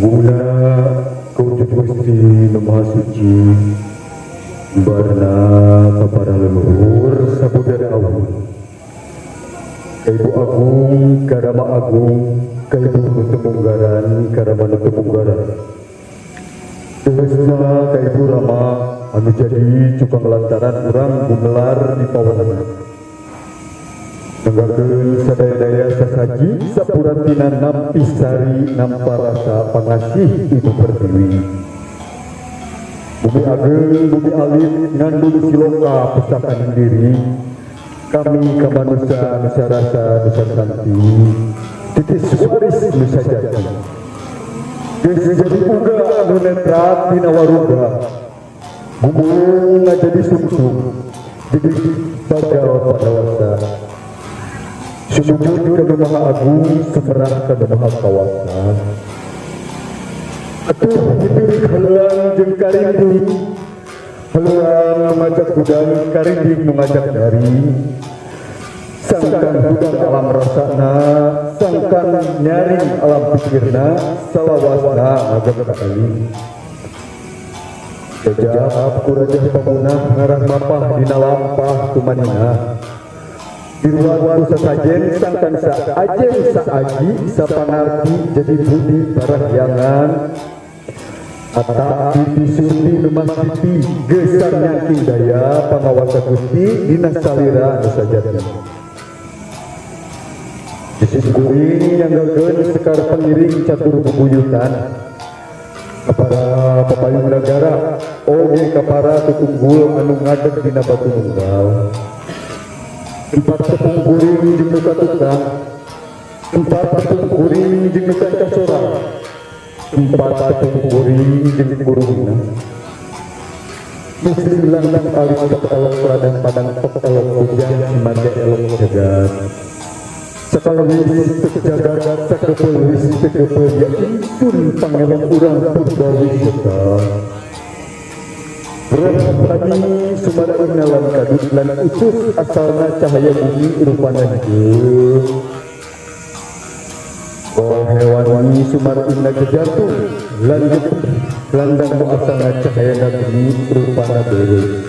Guna ka wujud Gusti Nu Maha Suci, Barna ka para leluhur sabudaya awun, ka Ibu Agung, ka Rama Agung, ka Ibu nu teu munggaran, ka Rama nu teu munggaran. Tegasna ka Ibu Rama anu jadi cukang lantaran urang gumelar di pawenang. Nenggakeun sadaya-daya sasaji sapurantina nampi sari nampa rasa pangasih Ibu Pertiwi. Bumi ageng, bumi alit, ngandung siloka pusaka diri. Kami kamanusa nusa rasa nusa santi. Titis waris nusa jati. Geus jadi uga anu netra tina waruga. Gumulung ngajadi sungsung. Jadi bagal padawasa. Sumujud ka Nu Maha Agung, sumerah ka Nu Maha Kawasa. Atuh ditirik haleuang jeung karinding. Haleuang nu ngajak hudang, karinding nu ngajak nyaring. Sangkan hudang alam rasana, sangkan nyaring alam pikirna, salawasna ngagem kaeling. Jajab ku Raja Pamunah ngarah mapah dina lampah tumaninah. Diruat ku sasajen sangkan sa ajen sa aji sapangarti jadi budi parahyangan. Ata titi surti nu mastiti geusang nyangking daya pangawasa Gusti dina salira nu sajati. Disimkuring nyanggakeun sekar pengiring catur bubuyutan. Kapara papayung nagara oge kapara tutunggul anu ngadeg dina batu nunggal. Tempat tepung kuring jeung nu katukang, tempat tepung kuring jeung nu kasorang, tempat tepung kuring jeung guruna. Muslim langlang alit tok elok ladang padang tok elok ujang simade elok jagat. Sakala wis teu jagat sakepeul wis teu kepeul ya ingsun pangelok urang purba wisata. Rohani sumara lan kadut lan usus asalna cahaya bumi rupana hideung. Oh hewani sumara inna jejatuh lan landang nu asalna cahaya bumi rupana beureum.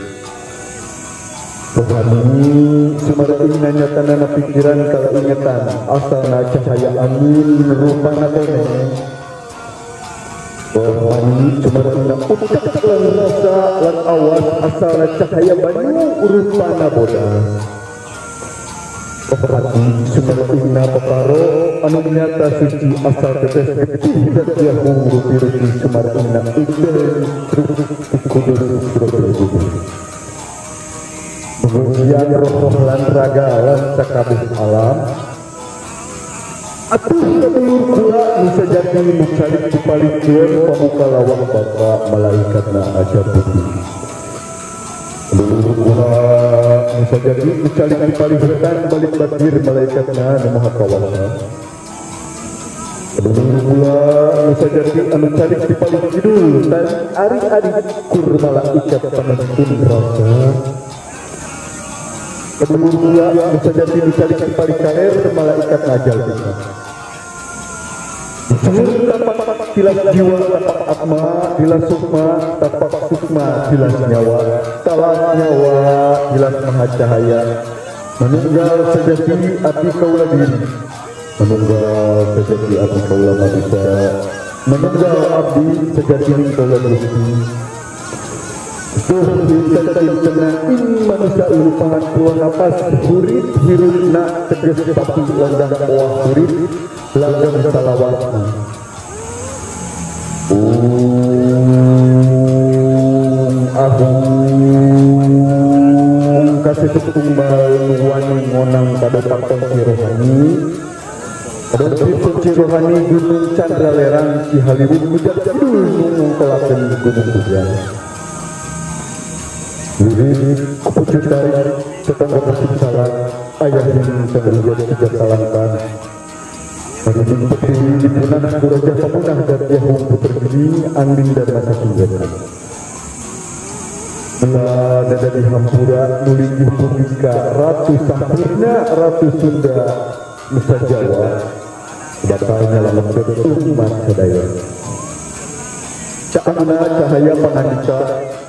Rohani sumara inna nyatana pikiran kala ingetan asalna cahaya angin rupana koneng. Rohani sumara inna utak lan rasa lan awas asalna cahaya banyu rupana bodas. Rohani sumara inna paparo anu nyata suci asal tetes getih dan tiahung rupi-rupi sumara inna ide kudus kudus. Pengujian roh lan raga lan sakabeh alam. Atuh sedulur kula nu sejati nu calik di paling kulon pamuka lawang bapa malaikatna ajar putih. Sedulur kula nu sejati nu calik di paling wetan balik bakir malaikatna nu maha kawasa. Sedulur kula nu sejati anu calik di paling kidul dan ari-ari kur malaikat panuntun rasa. Kedulur kula nu sejati nu calik di paling kaler malaikat najal kita. Suhun tapak tilas jiwa tapak atma tilas sukma tapak sukma tilas nyawa talas nyawa tilas maha cahaya manunggal sejati api kaula diri manunggal sejati api kaula manusia manunggal abdi sejati ning kaula Gusti. Duh dinten-dintena ing manusia lupangan keluar napas hurit hirupna teges pati landang oah hurit langgeng salawatna. Agung kasih tumbal wani ngonang kadopak tongki rohani kadopak tongki rohani Gunung Chandra Lerang Cihaliwung Mujab Kidul nungkelakeun Gunung Kujang. Lirik kupucut tarik tetangga bersih salat ayah yang tenggelam tiga salangkan. Merinding peti dipunah kuraja pamunah dan yahung puter gini angin dan masa singgetan. Mula dada di hampura nulinggih pundika Ratu Sampurna Ratu Sunda Nusa Jawa bakal nyalametkeun umat sadaya. Caangna cahaya pangandika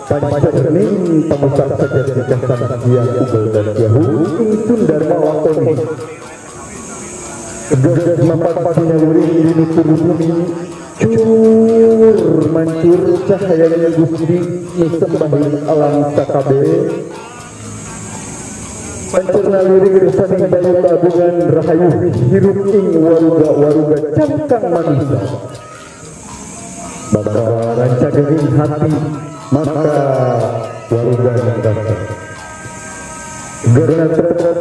pancerning pamusak sejati kasang hyang ugel dan jahu ingsun dharma lakoni. Gegas mapat sinawuri dinutur bumi cur mancur cahayanya Gusti nusembahi alam sakabe. Pancerna lirik saning dayu kagungan rahayu hirup ing waruga-waruga cangkang manusia. Baka rancageng hati maka waruga nangkasa. Gerna tetep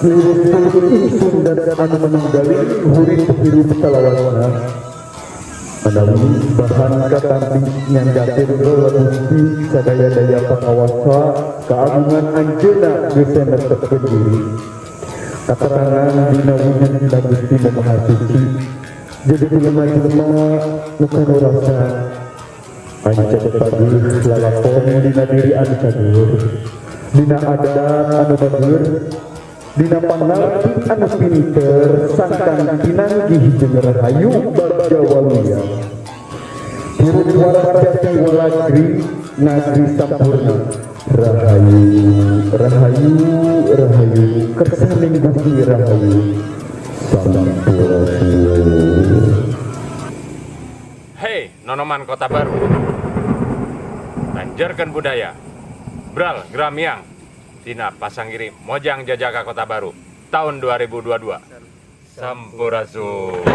lirik tulus ingsun dan anu menunggali hurip hirup salawasna. Menawi bahan katampi nyanggakeun rola Gusti sadaya-daya pangawasa keagungan anjeunna geus netepkeun diri. Katerangan dina wujud Gusti Nu Maha Suci jadi jelema-jelema nu kanu rasa ancep pageuh lalakon dina diri anu cager, dina adat anu bageur, dina pangarti anu pinter sangkan pinanggih jeung rahayu bagja waluya. Hirup waras jati walagri nagri sampurna. Rahayu, rahayu, rahayu, kersaning Gusti rahayu. Sampurasun. Hei, Nonoman Kota Baru. Lanjarkan budaya. Bral Gramiang. Tina Pasanggiri Mojang Jajaka Kota Baru tahun 2022. Sampurasun.